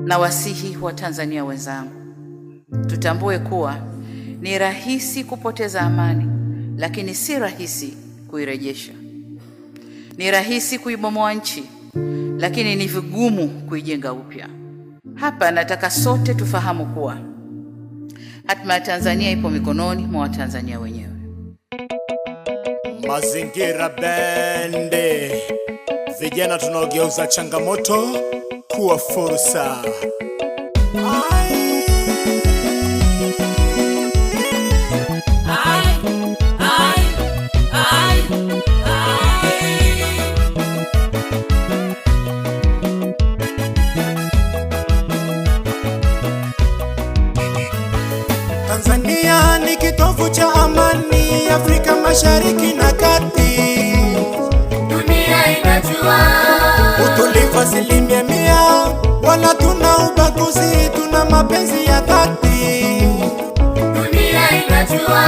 Na wasihi wa Tanzania wenzangu, tutambue kuwa ni rahisi kupoteza amani, lakini si rahisi kuirejesha. Ni rahisi kuibomoa nchi, lakini ni vigumu kuijenga upya. Hapa nataka sote tufahamu kuwa hatma ya Tanzania ipo mikononi mwa Watanzania wenyewe. Mazingira Bendi, vijana tunaogeuza changamoto kuwa fursa. Ai, ai, ai. Tanzania ni kitovu cha amani Afrika Mashariki na Kati. Dunia inajua. Utulivu 100%, wala tuna ubaguzi, tuna mapenzi ya dhati. Dunia inajua.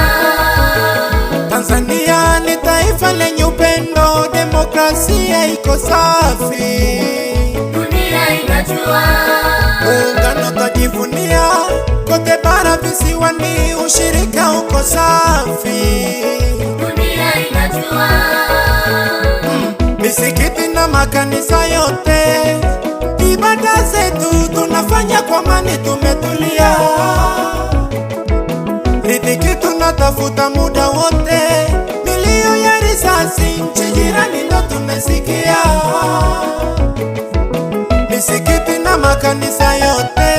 Tanzania ni taifa lenye upendo, demokrasia iko safi. Dunia inajua. Muungano twajivunia, kote bara visiwani, ushirika uko safi. Dunia inajua. Misikiti na makanisa yote, ibada zetu tunafanya kwa amani, tumetulia. Riziki tunatafuta muda wote, milio ya risasi nchi jirani ndo tumesikia. Misikiti na makanisa yote,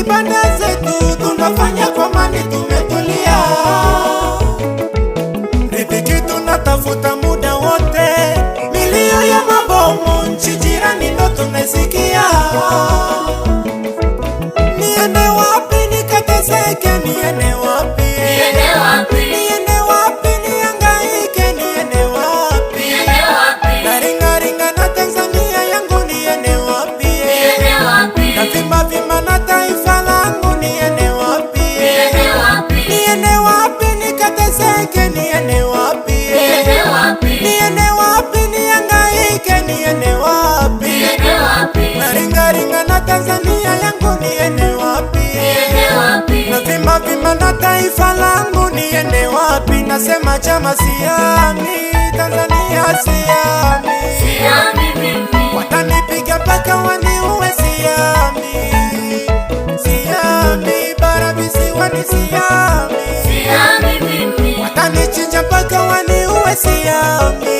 ibada zetu tunafanya kwa amani, tumetulia. Riziki tunatafuta muda wote, milio ya mabomu nchi jirani ndo tumesikia. Niende wapi nikateseke? Niende wapi? Niende wapi? Niende wapi nihangaike? Niende wapi? Niende wapi? Naringaringa na Tanzania yangu, niende wapi? Niende wapi? Navimba vimba na taifa langu, niende wapi? Niende wapi? Niende wapi nikateseke? Niende wapi? Niende wapi? Niende wapi nihangaike? Niende wapi? Niende wapi? Naringaringa na Tanzania yangu, niende wapi? Niende wapi? Na vimba vimba na taifa langu, niende wapi? Nasema chama siami, Tanzania siami, Siami mimi. watanipiga mpaka waniue, siami, siami, bara visiwani siami, Siami mimi. watanichinja mpaka waniue, siami.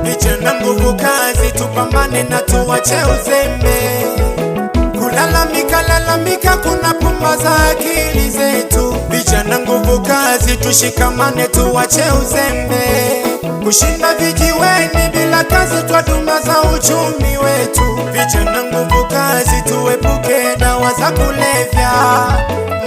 Vijana nguvu kazi, tupambane na tuwache uzembe. Kulalamika lalamika kuna pumbaza akili zetu. Vijana nguvu kazi, tushikamane tuwache uzembe. Kushinda vijiweni bila kazi, twadumaza uchumi wetu. Vijana nguvu kazi, tuepuke dawa za kulevya.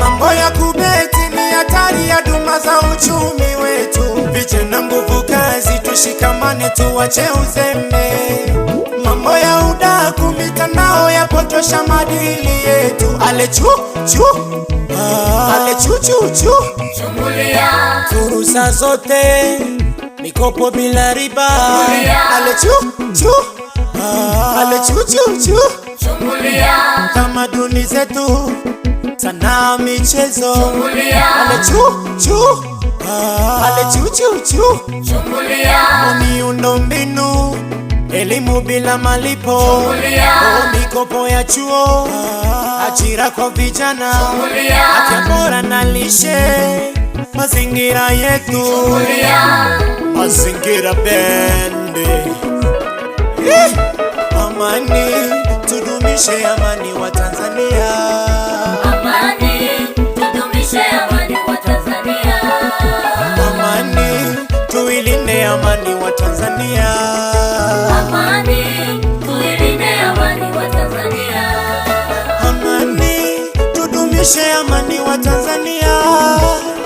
Mambo ya kubeti ni hatari ya dumaza uchumi wetu. Vijana nguvu kazi, tushikamane tuwache uzembe. Mambo ya udaku, mitandao ya potosha maadili yetu. Ale chu chu, ale chu chu chu. Chungulia. Fursa zote, mikopo bila riba. Chungulia. Ale chu chu, ale chu chu chu. Chungulia. Tamaduni zetu, sanaa, michezo. Chungulia. Ale chu chu, ale chu chu chu. Chungulia. Miundo mbinu, elimu bila malipo, Chungulia. mikopo ya chuo, ajira kwa vijana, Chungulia. afya bora na lishe, mazingira yetu, Chungulia. Mazingira Bendi. Amani, tudumishe amani wa Tanzania. Amani, tudumishe amani wa Tanzania. Amani, tuilinde amani wa Tanzania. Amani, tuilinde amani wa Tanzania. Amani, tudumishe amani wa Tanzania.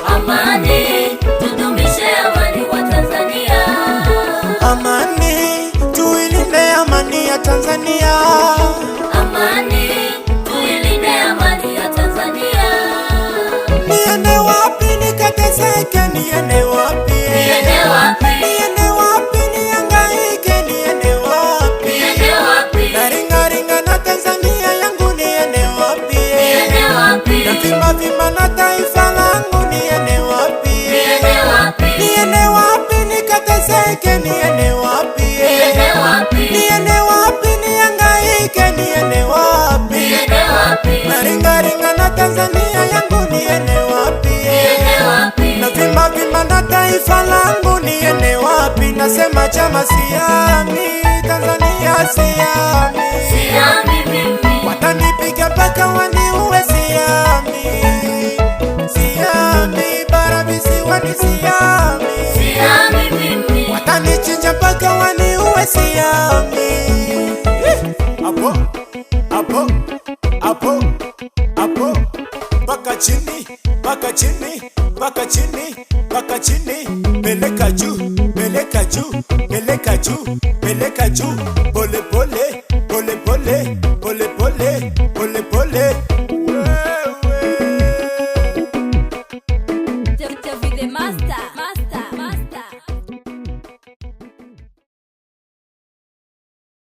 Amani, tudumishe amani wa Tanzania. Amani, tuilinde amani ya Tanzania. Amani, tuilinde amani ya Tanzania. Niende wapi nikateseke? Niende wapi? Niende wapi? Niende wapi nihangaike? Niende wapi? Niende wapi? Naringaringa na Tanzania yangu. Navimba vimba na taifa langu, niende wapi? Niende wapi? Niende wapi nikateseke? Niende wapi? Niende wapi? Niende wapi nihangaike? Niende wapi? Niende wapi? Naringaringa na Tanzania yangu, niende wapi? Niende wapi? Navimba vimba na taifa langu, niende wapi? Nasema chama sihami, Tanzania sihami. Sihami mimi. Watanipiga mpaka waniue, sihami, sihami, bara visiwani sihami. Sihami mimi. Watanichinja mpaka waniue, sihami. Eh, Hapo hapo hapo hapo, mpaka chini, mpaka chini, mpaka chini, mpaka chini, peleka juu, peleka juu, peleka juu, peleka juu, pole pole pole pole pole pole pole pole. Wewe. David the Master.